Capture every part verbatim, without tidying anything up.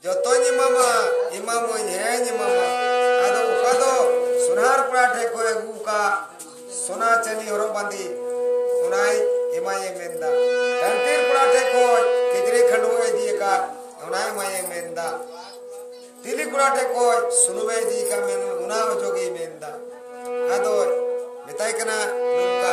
ᱡᱚᱛᱚᱧ ᱮᱢᱟᱢᱟ, ᱮᱢᱟᱢᱟᱹᱧ, ᱦᱮᱸᱧ ᱮᱢᱟᱢᱟ᱾ ᱟᱫᱚ ᱚᱠᱟ ᱫᱚ ᱥᱚᱱᱟᱨ ᱠᱚᱲᱟ ᱴᱷᱮᱡ ᱠᱷᱚᱡ ᱟᱹᱜᱩ ᱟᱠᱟᱫ ᱥᱚᱱᱟ ᱪᱟᱹᱱᱤ ᱦᱚᱨᱚᱜ ᱵᱟᱸᱫᱮ, ᱚᱱᱟᱭ ᱮᱢᱟᱭᱮ ᱢᱮᱱᱫᱟ᱾ ᱠᱟᱱᱛᱤᱨ ᱠᱚᱲᱟ ᱴᱷᱮᱡ ᱠᱷᱚᱡ ᱠᱤᱪᱨᱤᱡ ᱠᱷᱟᱹᱰᱩᱣᱟᱹᱜ ᱮ ᱤᱫᱤ ᱟᱠᱟᱫ, ᱚᱱᱟᱭ ᱮᱢᱟᱭᱮ ᱢᱮᱱᱫᱟ᱾ ᱛᱤᱞᱤ ᱠᱚᱲᱟ ᱴᱷᱮᱡ ᱠᱷᱚᱡ ᱥᱩᱱᱩᱢᱮ ᱤᱫᱤ ᱟᱠᱟᱫ, ᱢᱮᱱ ᱚᱱᱟ ᱚᱡᱚᱜᱮ ᱢᱮᱱᱫᱟ᱾ ᱟᱫᱚᱭ ᱢᱮᱛᱟᱭ ᱠᱟᱱᱟ ᱱᱚᱝᱠᱟ᱾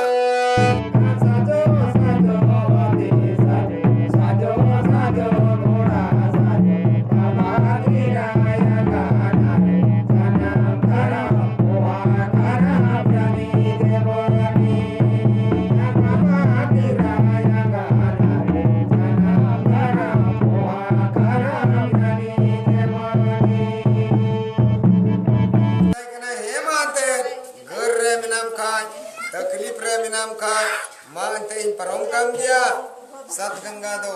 ᱢᱮᱛᱟᱭ ᱠᱟᱱᱟ, ᱦᱮᱸ ᱢᱟ ᱮᱱᱛᱮᱫ, ᱜᱟᱹᱨ ᱨᱮ ᱢᱮᱱᱟᱢ ᱠᱷᱟᱡ, ᱛᱟᱠᱞᱤᱯ ᱨᱮ ᱢᱮᱱᱟᱢ ᱠᱷᱟᱡ, ᱢᱟ ᱮᱱᱛᱮᱫ ᱤᱧ ᱯᱟᱨᱚᱢ ᱠᱟᱢ ᱜᱮᱭᱟ ᱥᱟᱛ ᱜᱟᱝᱜᱟ ᱫᱚ᱾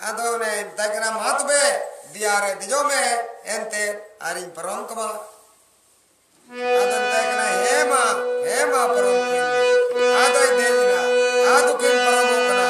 ᱟᱫᱚ ᱚᱱᱮ ᱢᱮᱛᱟᱭ ᱠᱟᱱᱟ, ᱢᱟ ᱛᱚᱵᱮ ᱫᱮᱭᱟ ᱨᱮ ᱫᱮᱡᱚᱜ ᱢᱮ ᱮᱱᱛᱮᱫ, ᱟᱨᱤᱧ ᱯᱟᱨᱚᱢ ᱠᱟᱢᱟ᱾ ᱟᱫᱚ ᱢᱮᱛᱟᱭ ᱠᱟᱱᱟ, ᱦᱮᱸ ᱢᱟ, ᱦᱮᱸ ᱢᱟ, ᱯᱟᱨᱚᱢ ᱠᱟᱹᱧ ᱢᱮ᱾ ᱟᱫᱚᱭ ᱫᱮᱡ ᱮᱱᱟ, ᱟᱫᱚ ᱠᱤᱱ ᱯᱟᱨᱚᱢᱚᱜ ᱠᱟᱱᱟ᱾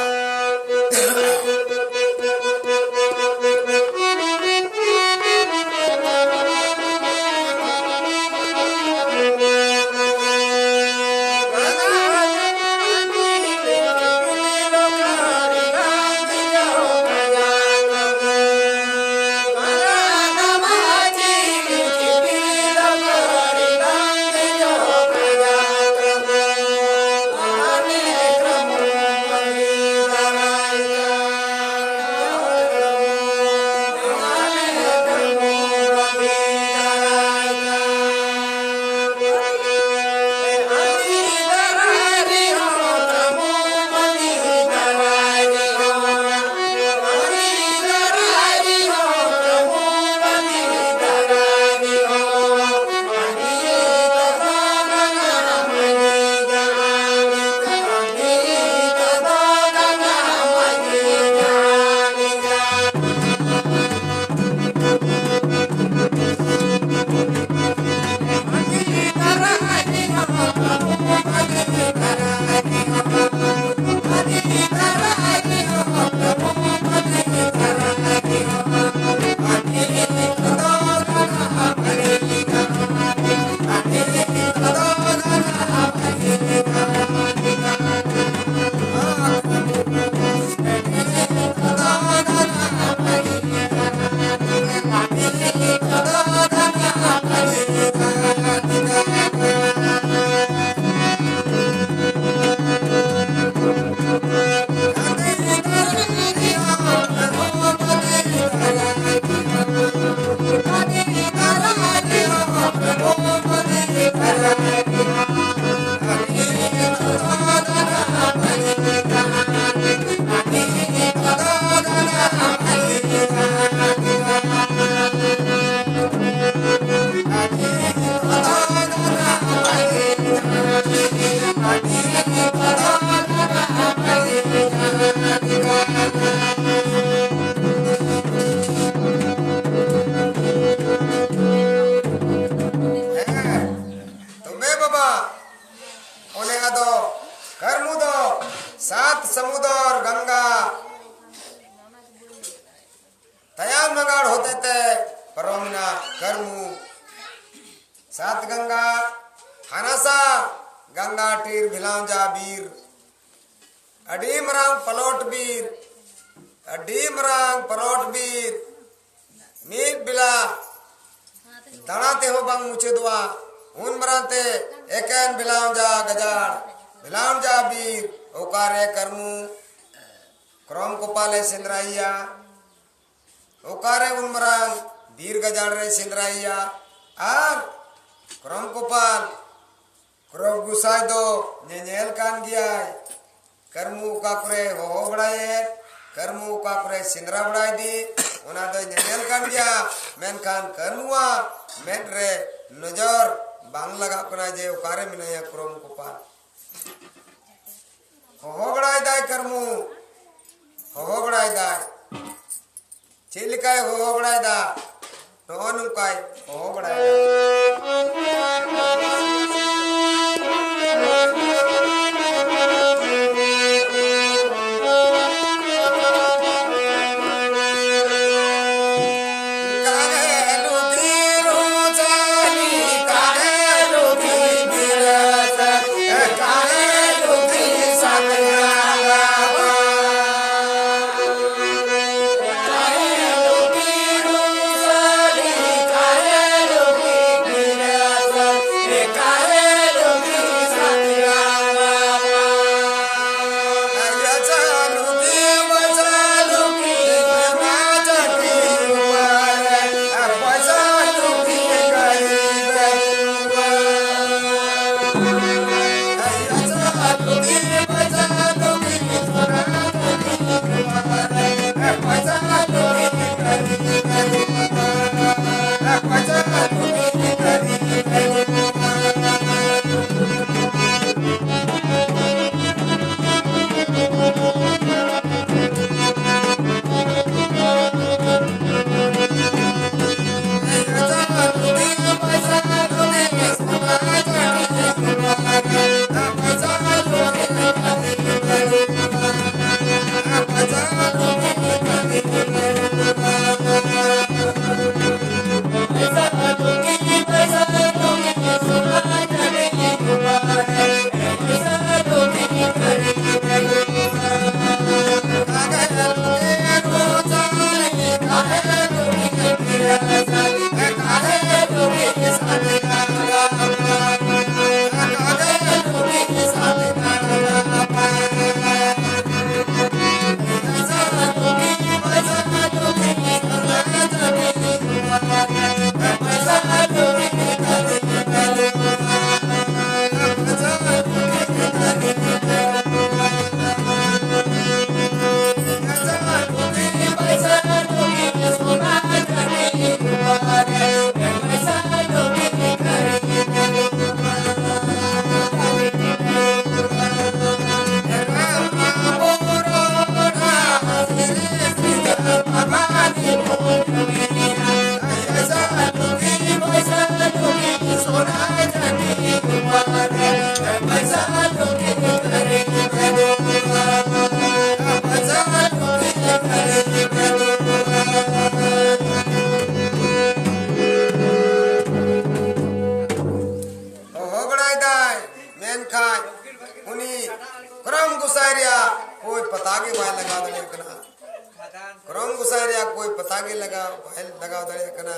ᱯᱟᱨᱚᱢᱮᱱᱟ ᱠᱟᱹᱨᱢᱩ᱾ ᱥᱟᱛ ᱜᱟᱝᱜᱟ ᱦᱟᱱᱟᱥᱟ ᱜᱟᱝᱜᱟ ᱴᱤᱨ ᱵᱷᱤᱞᱟᱣᱡᱟ ᱵᱤᱨ, ᱟᱹᱰᱤ ᱢᱟᱨᱟᱝ ᱯᱟᱞᱚᱴ ᱵᱤᱨ, ᱟᱹᱰᱤ ᱢᱟᱨᱟᱝ ᱯᱟᱞᱚᱴ ᱵᱤᱨ, ᱢᱤᱫ ᱵᱮᱞᱟ ᱫᱟᱬᱟ ᱛᱮᱦᱚᱸ ᱵᱟᱝ ᱢᱩᱪᱟᱹᱫᱚᱜᱼᱟ᱾ ᱩᱱ ᱢᱟᱨᱟᱝ ᱛᱮ ᱮᱠᱮᱱ ᱵᱷᱤᱞᱟᱣᱡᱟ ᱜᱟᱡᱟᱲ, ᱵᱷᱤᱞᱟᱣᱡᱟ ᱵᱤᱨ, ᱚᱠᱟᱨᱮ ᱠᱟᱹᱨᱢᱩ ᱠᱨᱚᱢ ᱠᱚᱯᱟᱞᱮ ᱥᱮᱸᱫᱽᱨᱟᱭᱮᱭᱟ? ᱚᱠᱟᱨᱮ ᱩᱱ ᱢᱟᱨᱟᱝ ᱵᱤᱨ ᱜᱟᱡᱟᱲ ᱨᱮ ᱥᱮᱸᱫᱽᱨᱟᱭᱮᱭᱟ? ᱟᱨ ᱠᱨᱚᱢ ᱠᱚᱯᱟᱞ, ᱠᱨᱚᱢ ᱜᱩᱥᱟᱭ ᱫᱚ ᱧᱮᱧᱮᱞ ᱠᱟᱱ ᱜᱮᱭᱟᱭ᱾ ᱠᱟᱹᱨᱢᱩ ᱚᱠᱟ ᱠᱚᱨᱮ ᱦᱚᱦᱚ ᱵᱟᱲᱟᱭᱮᱫ, ᱠᱟᱹᱨᱢᱩ ᱚᱠᱟ ᱠᱚᱨᱮ ᱥᱮᱸᱫᱽᱨᱟ ᱵᱟᱲᱟᱭᱮᱫᱮ, ᱚᱱᱟ ᱫᱚᱭ ᱧᱮᱧᱮᱞ ᱠᱟᱱ ᱜᱮᱭᱟ᱾ ᱢᱮᱱᱠᱷᱟᱱ ᱠᱟᱹᱨᱢᱩᱣᱟᱜ ᱢᱮᱫ ᱨᱮ ᱱᱚᱡᱚᱨ ᱵᱟᱝ ᱞᱟᱜᱟᱜ ᱠᱟᱱᱟ ᱡᱮ ᱚᱠᱟᱨᱮ ᱢᱮᱱᱟᱭᱟ ᱠᱨᱚᱢ ᱠᱚᱯᱟᱞ᱾ ᱦᱚᱦᱚ ᱵᱟᱲᱟᱭᱮᱫᱟᱭ ᱠᱟᱹᱨᱢᱩ, ᱦᱚᱦᱚ ᱵᱟᱲᱟᱭᱮᱫᱟᱭ᱾ ᱪᱮᱫ ᱞᱮᱠᱟᱭ ᱦᱚᱦᱚ ᱵᱟᱲᱟᱭᱮᱫᱟ? ᱱᱚᱜᱼᱚ ᱱᱚᱝᱠᱟᱭ ᱦᱚᱦᱚ ᱵᱟᱲᱟᱭᱮᱫᱟ᱾ ᱞᱟᱜᱟᱣ, ᱵᱟᱭ ᱞᱟᱜᱟᱣ ᱫᱟᱲᱮᱭᱟᱜ ᱠᱟᱱᱟ᱾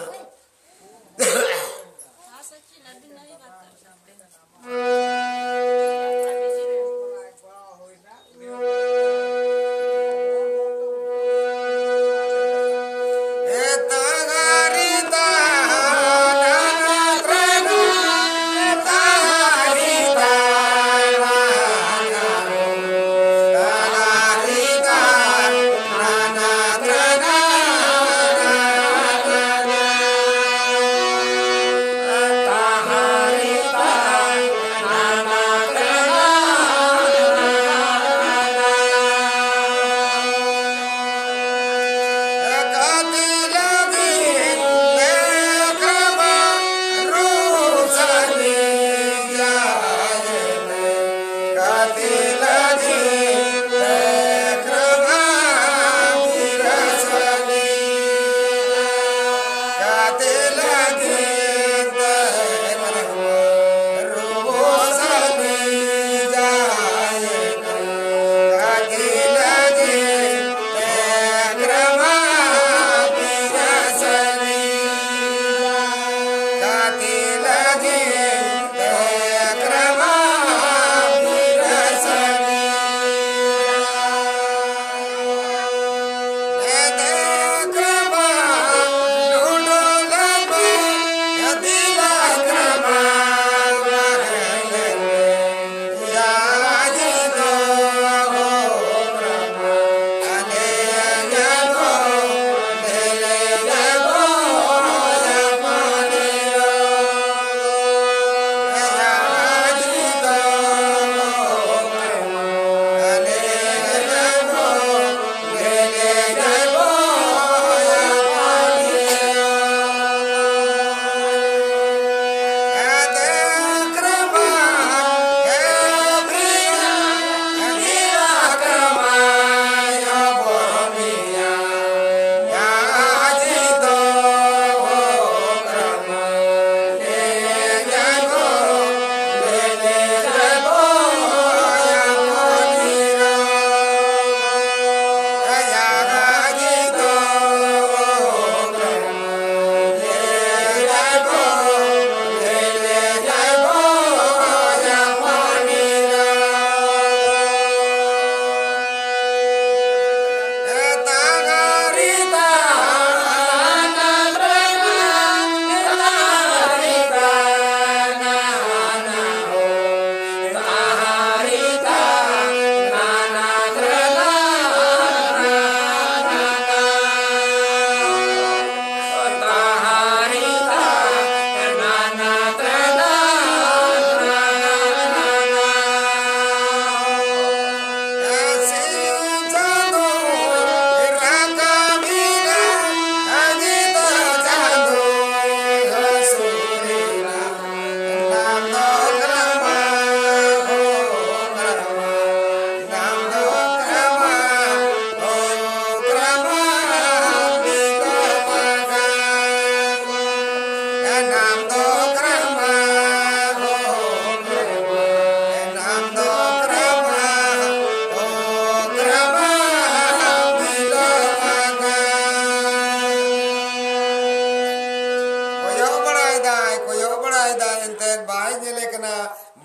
ᱠᱟᱱᱟ,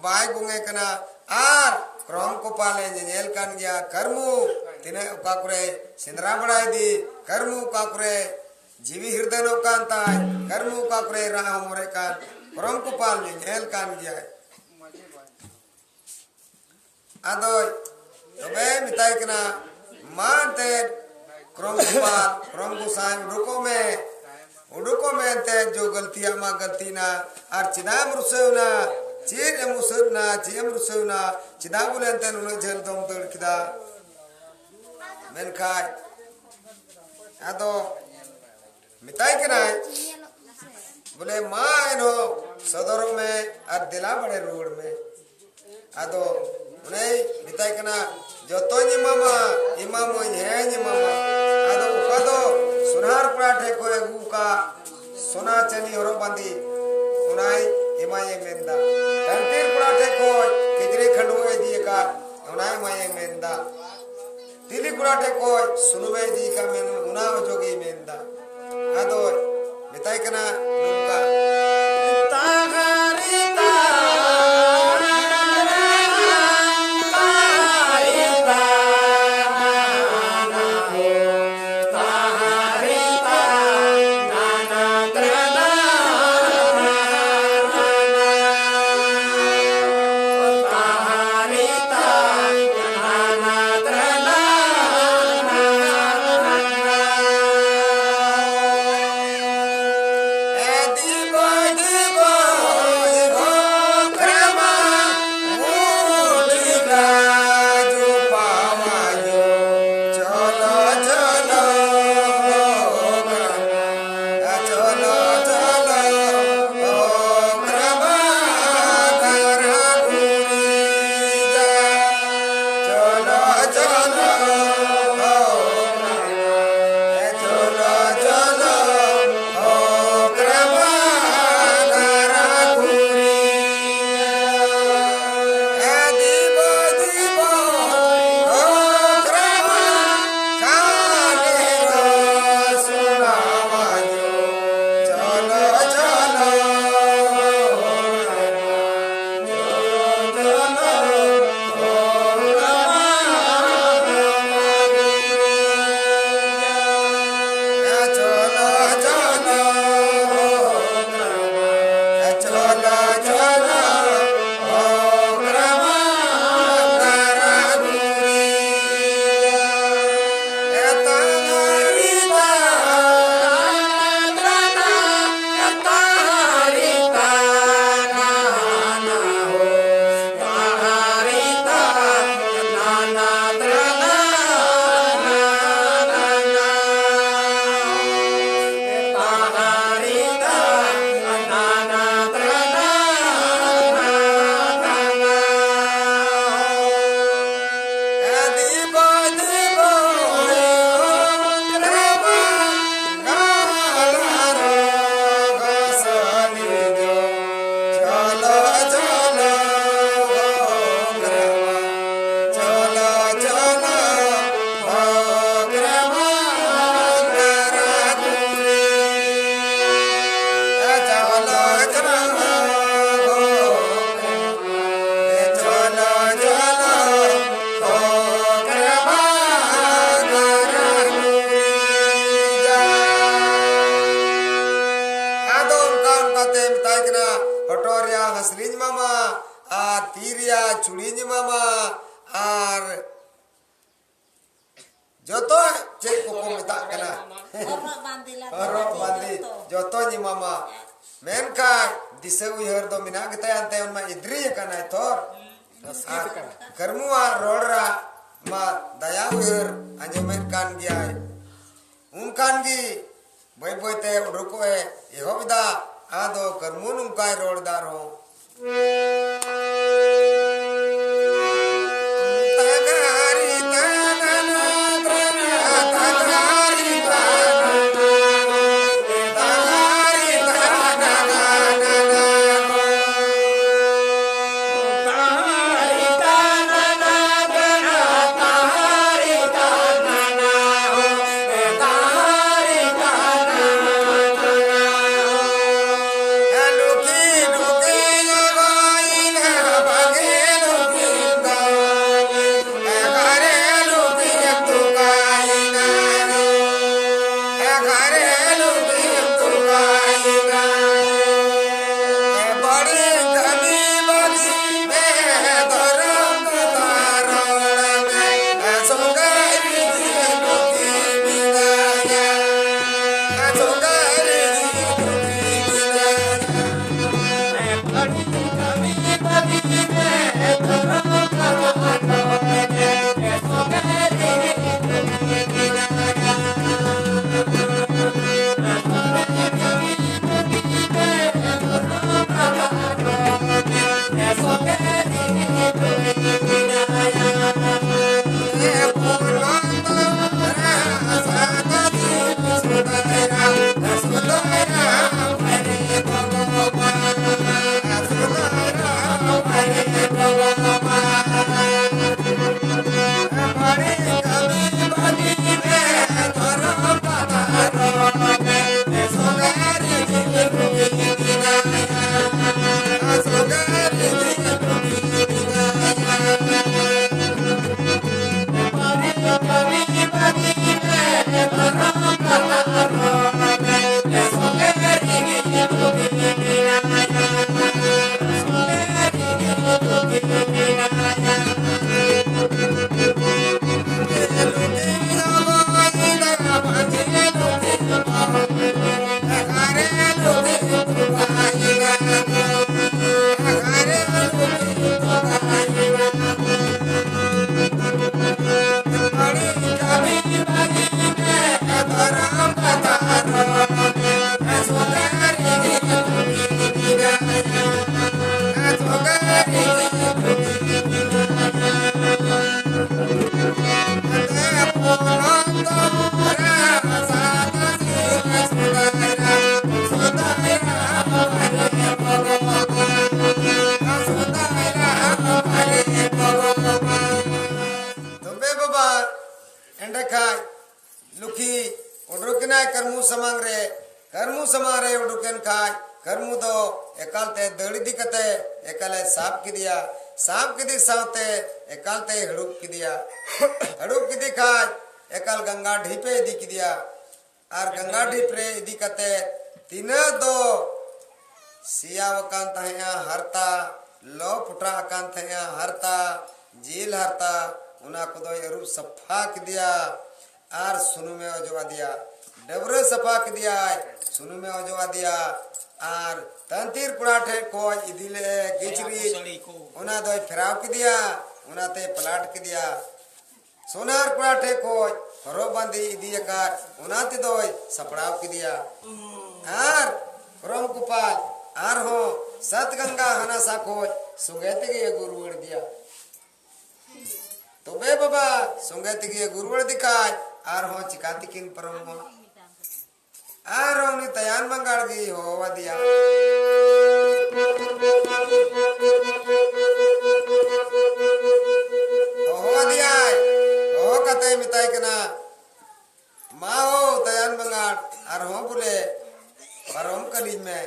ᱵᱟᱭ ᱜᱚᱝᱮ ᱠᱟᱱᱟ᱾ ᱟᱨ ᱠᱨᱚᱢ ᱠᱚᱯᱟᱞᱮ ᱧᱮᱧᱮᱞ ᱠᱟᱱ ᱜᱮᱭᱟ᱾ ᱠᱟᱹᱨᱢᱩ ᱛᱤᱱᱟᱹᱜ ᱚᱠᱟ ᱠᱚᱨᱮ ᱥᱮᱸᱫᱽᱨᱟ ᱵᱟᱲᱟᱭ ᱫᱤ, ᱠᱟᱹᱨᱢᱩ ᱚᱠᱟ ᱠᱚᱨᱮ ᱡᱤᱣᱤ ᱦᱤᱨᱫᱟᱹᱱᱚᱜ ᱠᱟᱱ ᱛᱟᱭ, ᱠᱟᱹᱨᱢᱩ ᱚᱠᱟ ᱠᱚᱨᱮ ᱨᱟᱜ ᱦᱚᱢᱚᱨᱮᱫ ᱠᱟᱱ, ᱠᱨᱚᱢ ᱠᱚᱯᱟᱞ ᱧᱮᱧᱮᱞ ᱠᱟᱱ ᱜᱮᱭᱟᱭ᱾ ᱟᱫᱚ ᱛᱚᱵᱮ ᱢᱮᱛᱟᱭ ᱠᱟᱱᱟ, ᱢᱟ ᱮᱱᱛᱮᱫ ᱠᱨᱚᱢ ᱜᱳᱯᱟᱞ, ᱠᱨᱚᱢ ᱜᱚᱸᱥᱟᱭ, ᱩᱰᱩᱠᱚᱜ ᱢᱮ, ᱩᱰᱩᱠᱚᱜ ᱢᱮ ᱮᱱᱛᱮᱫ, ᱡᱚ ᱜᱟᱹᱞᱛᱤᱭᱟᱜ ᱢᱟ ᱜᱟᱹᱞᱛᱤᱭᱮᱱᱟ, ᱟᱨ ᱪᱮᱫᱟᱜ ᱮᱢ ᱨᱩᱥᱟᱹᱣᱱᱟ? ᱪᱮᱫ ᱮᱢ ᱩᱥᱟᱹᱫ ᱱᱟ? ᱪᱮᱫ ᱮᱢ ᱨᱩᱥᱟᱹᱣᱱᱟ? ᱪᱮᱫᱟᱜ ᱵᱚᱞᱮ ᱮᱱᱛᱮᱫ ᱩᱱᱟᱹᱜ ᱡᱷᱟᱹᱞ ᱫᱚᱢ ᱫᱟᱹᱲ ᱠᱮᱫᱟ? ᱢᱮᱱᱠᱷᱟᱡ ᱟᱫᱚ ᱢᱮᱛᱟᱭ ᱠᱟᱱᱟᱭ, ᱵᱚᱞᱮ, ᱢᱟ ᱮᱱᱦᱚᱸ ᱥᱚᱫᱚᱨᱚᱜ ᱢᱮ ᱟᱨ ᱫᱮᱞᱟ ᱵᱟᱲᱮ ᱨᱩᱣᱟᱹᱲ ᱢᱮ᱾ ᱟᱫᱚ ᱚᱱᱮᱭ ᱢᱮᱛᱟᱭ ᱠᱟᱱᱟ, "ᱡᱚᱛᱚᱧ ᱮᱢᱟᱢᱟ, ᱮᱢᱟᱢᱟᱹᱧ, ᱦᱮᱸᱧ ᱮᱢᱟᱢᱟ᱾ ᱟᱫᱚ ᱚᱠᱟ ᱫᱚ ᱥᱚᱱᱟᱨ ᱠᱚᱲᱟ ᱴᱷᱮᱡ ᱠᱷᱚᱡ ᱟᱹᱜᱩ ᱟᱠᱟᱫ ᱥᱚᱱᱟ ᱪᱟᱹᱱᱤ ᱦᱚᱨᱚᱜ ᱵᱟᱸᱫᱮ, ᱚᱱᱟᱭ ᱮᱢᱟᱭᱮ ᱢᱮᱱᱫᱟ᱾ ᱴᱟᱱᱴᱤᱨ ᱠᱚᱲᱟ ᱴᱷᱮᱡ ᱠᱷᱚᱡ ᱠᱤᱪᱨᱤᱡ ᱠᱷᱟᱹᱰᱩᱣᱟᱹᱜ ᱮ ᱤᱫᱤ ᱟᱠᱟᱫ, ᱚᱱᱟᱭ ᱮᱢᱟᱭᱮ ᱢᱮᱱᱫᱟ᱾ ᱛᱤᱞᱤ ᱠᱚᱲᱟ ᱴᱷᱮᱡ ᱠᱷᱚᱡ ᱥᱩᱱᱩᱢᱮ ᱤᱫᱤ ᱟᱠᱟᱫ, ᱢᱮᱱ ᱚᱱᱟ ᱚᱡᱚᱜᱮ ᱢᱮᱱᱫᱟ᱾" ᱟᱫᱚ ᱢᱮᱛᱟᱭ ᱠᱟᱱᱟ ᱱᱚᱝᱠᱟ, ᱛᱮ ᱢᱮᱛᱟᱭ ᱠᱟᱱᱟ, ᱦᱚᱴᱚᱜ ᱨᱮᱭᱟᱜ ᱦᱟᱸᱥᱞᱤᱧ ᱮᱢᱟᱢᱟ, ᱟᱨ ᱛᱤ ᱨᱮᱭᱟᱜ ᱪᱩᱲᱤᱧ ᱮᱢᱟᱢᱟ, ᱟᱨ ᱡᱚᱛᱚ ᱪᱮᱫ ᱠᱚᱠᱚ ᱢᱮᱛᱟᱜ ᱠᱟᱱᱟ, ᱦᱚᱨᱚᱜ ᱵᱟᱸᱫᱮ ᱞᱟᱛᱟᱨ ᱦᱚᱨᱚᱜ ᱵᱟᱸᱫᱮ, ᱡᱚᱛᱚ᱾ ᱡᱚᱛᱚᱧ ᱮᱢᱟᱢᱟ᱾ ᱢᱮᱱᱠᱷᱟᱱ ᱫᱤᱥᱟᱹ ᱩᱭᱦᱟᱹᱨ ᱫᱚ ᱢᱮᱱᱟᱜ ᱜᱮᱛᱟᱭᱟ, ᱮᱱᱛᱮ ᱩᱱᱤ ᱢᱟ ᱤᱫᱨᱤ ᱟᱠᱟᱱᱟᱭ ᱛᱷᱚᱨ᱾ ᱟᱨ ᱠᱟᱹᱨᱢᱩᱣᱟᱜ ᱨᱚᱲ ᱨᱟᱜ ᱢᱟ ᱫᱟᱭᱟ ᱩᱭᱦᱟᱹᱨ ᱟᱸᱡᱚᱢᱮᱫ ᱠᱟᱱ ᱜᱮᱭᱟᱭ᱾ ᱩᱱ ᱠᱷᱟᱱ ᱜᱮ ᱵᱟᱹᱭ ᱵᱟᱹᱭ ᱛᱮ ᱩᱰᱩᱠᱚᱜ ᱮ ᱮᱦᱚᱵ ᱮᱫᱟ᱾ ᱟᱫᱚ ᱠᱟᱹᱨᱢᱩ ᱱᱚᱝᱠᱟᱭ ᱨᱚᱲ ᱮᱫᱟ ᱟᱨᱦᱚᱸ᱾ ᱥᱟᱢᱟᱝ ᱨᱮ, ᱠᱟᱹᱨᱢᱩ ᱥᱟᱢᱟᱝ ᱨᱮ ᱩᱰᱩᱠᱮᱱ ᱠᱷᱟᱡ, ᱠᱟᱹᱨᱢᱩ ᱫᱚ ᱮᱠᱟᱞᱛᱮ ᱫᱟᱹᱲ ᱤᱫᱤ ᱠᱟᱛᱮ ᱮᱠᱟᱞᱮ ᱥᱟᱵ ᱠᱮᱫᱮᱭᱟ᱾ ᱥᱟᱵ ᱠᱮᱫᱮ ᱥᱟᱶᱛᱮ ᱮᱠᱟᱞᱛᱮ ᱦᱟᱹᱲᱩᱵ ᱠᱮᱫᱮᱭᱟ᱾ ᱦᱟᱹᱲᱩᱵ ᱠᱮᱫᱮ ᱠᱷᱟᱡ ᱮᱠᱟᱞ ᱜᱟᱝᱜᱟ ᱰᱷᱤᱯᱮ ᱤᱫᱤ ᱠᱮᱫᱮᱭᱟ᱾ ᱟᱨ ᱜᱟᱝᱜᱟ ᱰᱷᱤᱯ ᱨᱮ ᱤᱫᱤ ᱠᱟᱛᱮ ᱛᱤᱱᱟᱹᱜ ᱫᱚ ᱥᱮᱭᱟᱣ ᱟᱠᱟᱱ ᱛᱟᱦᱮᱸᱜᱼᱟ ᱦᱟᱨᱛᱟ, ᱞᱚ ᱯᱚᱴᱟ ᱟᱠᱟᱱ ᱛᱟᱦᱮᱸᱜᱼᱟ ᱦᱟᱨᱛᱟ, ᱡᱤᱞ ᱦᱟᱨᱛᱟ, ᱚᱱᱟ ᱠᱚᱫᱚᱭ ᱟᱹᱨᱩᱵ ᱥᱟᱯᱷᱟ ᱠᱮᱫᱮᱭᱟ᱾ ᱟᱨ ᱥᱩᱱᱩᱢᱮ ᱚᱡᱚᱜ ᱟᱫᱮᱭᱟ, ᱰᱟᱹᱵᱽᱨᱟᱹ ᱥᱟᱯᱷᱟ ᱠᱮᱫᱮᱭᱟᱭ, ᱥᱩᱱᱩᱢᱮ ᱚᱡᱚᱜ ᱟᱫᱮᱭᱟ᱾ ᱟᱨ ᱛᱟᱱᱛᱤᱨ ᱠᱚᱲᱟ ᱴᱷᱮᱡ ᱠᱷᱚᱡ ᱤᱫᱤ ᱞᱮᱫ ᱠᱤᱪᱨᱤᱡ, ᱚᱱᱟ ᱫᱚᱭ ᱯᱷᱮᱨᱟᱣ ᱠᱮᱫᱮᱭᱟ, ᱚᱱᱟᱛᱮ ᱯᱟᱞᱟᱴ ᱠᱮᱫᱮᱭᱟ᱾ ᱥᱚᱱᱟᱨ ᱠᱚᱲᱟ ᱴᱷᱮᱡ ᱠᱷᱚᱡ ᱦᱚᱨᱚᱜ ᱵᱟᱸᱫᱮ ᱤᱫᱤ ᱟᱠᱟᱫ, ᱚᱱᱟ ᱛᱮᱫᱚᱭ ᱥᱟᱯᱲᱟᱣ ᱠᱮᱫᱮᱭᱟ᱾ ᱟᱨ ᱠᱚᱨᱚᱢ ᱠᱚᱯᱟᱞ ᱟᱨᱦᱚᱸ ᱥᱟᱛ ᱜᱟᱝᱜᱟ ᱦᱟᱱᱟ ᱥᱟ ᱠᱷᱚᱡ ᱥᱚᱸᱜᱮ ᱛᱮᱜᱮ ᱟᱹᱜᱩ ᱨᱩᱣᱟᱹᱲ ᱤᱫᱤᱭᱟ᱾ ᱛᱚᱵᱮ ᱵᱟᱵᱟ, ᱥᱚᱸᱜᱮ ᱛᱮᱜᱮ ᱟᱹᱜᱩ ᱨᱩᱣᱟᱹᱲ ᱤᱫᱤ ᱠᱷᱟᱡ ᱟᱨᱦᱚᱸ ᱪᱤᱠᱟ ᱛᱮᱠᱤᱱ ᱯᱟᱨᱚᱢᱚᱜᱼᱟ? ᱟᱨ ᱩᱱᱤ ᱛᱟᱭᱟᱱ ᱵᱟᱝᱜᱟᱲ ᱜᱮ ᱦᱚᱦᱚ ᱟᱫᱮᱭᱟ᱾ ᱦᱚᱦᱚ ᱟᱫᱮᱭᱟᱭ, ᱦᱚᱦᱚ ᱠᱟᱛᱮᱭ ᱢᱮᱛᱟᱭ ᱠᱟᱱᱟ, "ᱢᱟ ᱦᱳ ᱛᱟᱭᱟᱱ ᱵᱟᱝᱜᱟᱲ, ᱟᱨᱦᱚᱸ ᱵᱚᱞᱮ ᱯᱟᱨᱚᱢ ᱠᱟᱹᱞᱤᱧ ᱢᱮ᱾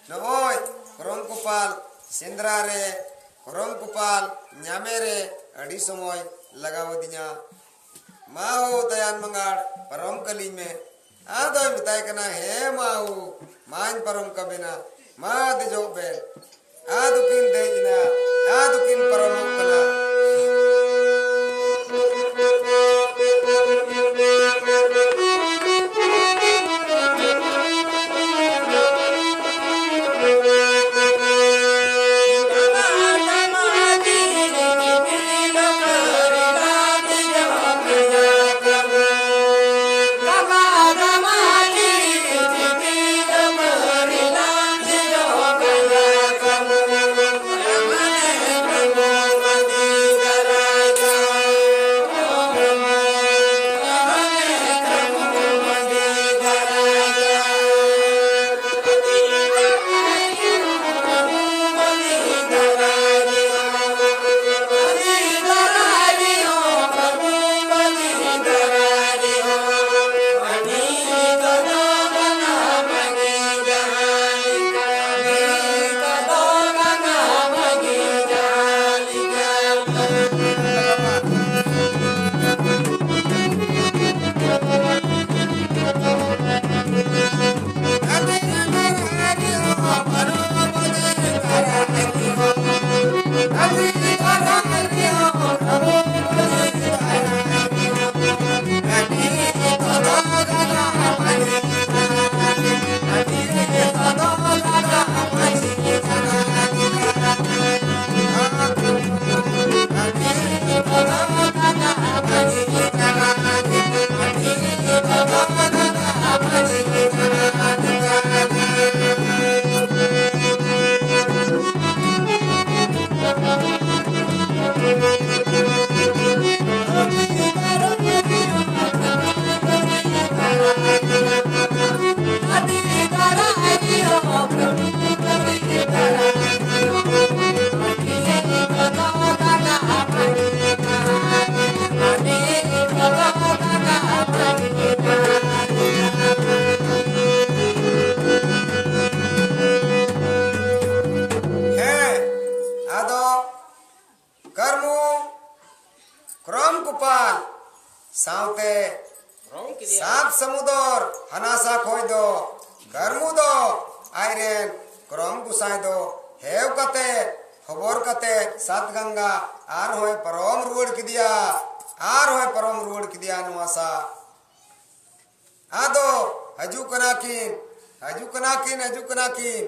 ᱱᱚᱜᱼᱚᱭ ᱠᱚᱨᱚᱢ ᱠᱚᱯᱟᱞ ᱥᱮᱸᱫᱽᱨᱟ ᱨᱮ, ᱠᱚᱨᱚᱢ ᱠᱚᱯᱟᱞ ᱧᱟᱢᱮ ᱨᱮ ᱟᱹᱰᱤ ᱥᱚᱢᱚᱭ ᱞᱟᱜᱟᱣ ᱟᱹᱫᱤᱧᱟ᱾ ᱢᱟ ᱦᱳ ᱛᱟᱭᱟᱱ ᱵᱟᱝᱜᱟᱲ, ᱯᱟᱨᱚᱢ ᱠᱟᱹᱞᱤᱧ ᱢᱮ᱾" ᱟᱫᱚᱭ ᱢᱮᱛᱟᱭ ᱠᱟᱱᱟ, "ᱦᱮᱸ ᱢᱟ ᱦᱳ, ᱢᱟᱧ ᱯᱟᱨᱚᱢ ᱠᱟᱵᱮᱱᱟ, ᱢᱟ ᱫᱮᱡᱚᱜ ᱵᱮᱱ᱾" ᱟᱫᱚ ᱠᱤᱱ ᱫᱮᱡ ᱮᱱᱟ, ᱟᱫᱚ ᱠᱤᱱ ᱯᱟᱨᱚᱢᱚᱜ ᱠᱟᱱᱟ᱾ ᱦᱮᱸ, ᱟᱫᱚ ᱠᱟᱹᱨᱢᱩ, ᱠᱨᱚᱢ ᱠᱚᱯᱟᱞ ᱥᱟᱶᱛᱮ ᱥᱟᱛ ᱥᱟᱹᱢᱩᱫᱚᱨ ᱦᱟᱱᱟᱥᱟ ᱠᱷᱚᱡ ᱫᱚ ᱠᱟᱹᱨᱢᱩ ᱫᱚ ᱟᱡᱨᱮᱱ ᱠᱨᱚᱢ ᱜᱚᱸᱥᱟᱭ ᱫᱚ ᱦᱮᱣ ᱠᱟᱛᱮ, ᱦᱚᱵᱚᱨ ᱠᱟᱛᱮ ᱥᱟᱛ ᱜᱟᱝᱜᱟ ᱟᱨᱦᱚᱸᱭ ᱯᱟᱨᱚᱢ ᱨᱩᱣᱟᱹᱲ ᱠᱮᱫᱮᱭᱟ, ᱟᱨᱦᱚᱸᱭ ᱯᱟᱨᱚᱢ ᱨᱩᱣᱟᱹᱲ ᱠᱮᱫᱮᱭᱟ ᱱᱚᱣᱟ ᱥᱟ᱾ ᱟᱫᱚ ᱦᱤᱡᱩᱜ ᱠᱟᱱᱟ ᱠᱤᱱ, ᱦᱤᱡᱩᱜ ᱠᱟᱱᱟ ᱠᱤᱱ, ᱦᱤᱡᱩᱜ ᱠᱟᱱᱟ ᱠᱤᱱ᱾